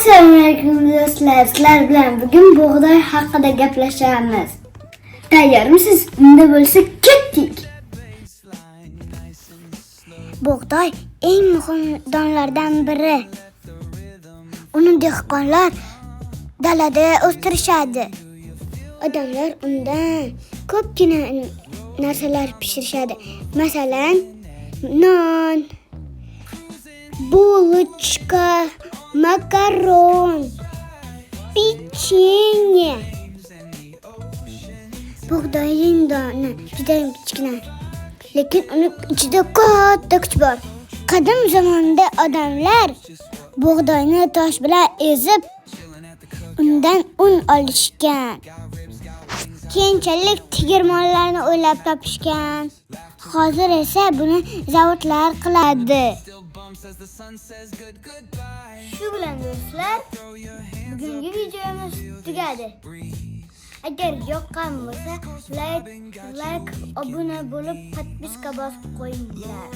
Assalomu alaykum, do'stlar. Sizlar bilan bugun bug'doy haqida gaplashamiz. Tayyormisiz? Unda bo'lsa, ketdik. Bug'doy eng muhim donlardan biri. Uni dehqonlar dalada o'stirishadi. Odamlar undan ko'pgina narsalar pishirishadi. Masalan, non, булочка, makaron, pechenye. Bug'doyning doni juda kichkina, lekin uni ichida katta kuch bor. Qadim zamonda odamlar bug'doyni tosh bilan ezib, undan un olishgan. Keyinchalik tegirmonlarni o'ylab topishgan. Hozir esa buni zavodlar qiladi. Shu bilan, do'stlar, bugungi videomiz tugadi. Agar yoqqan bo'lsa, layk, obuna bo'lib, подписка bosib qo'yinglar.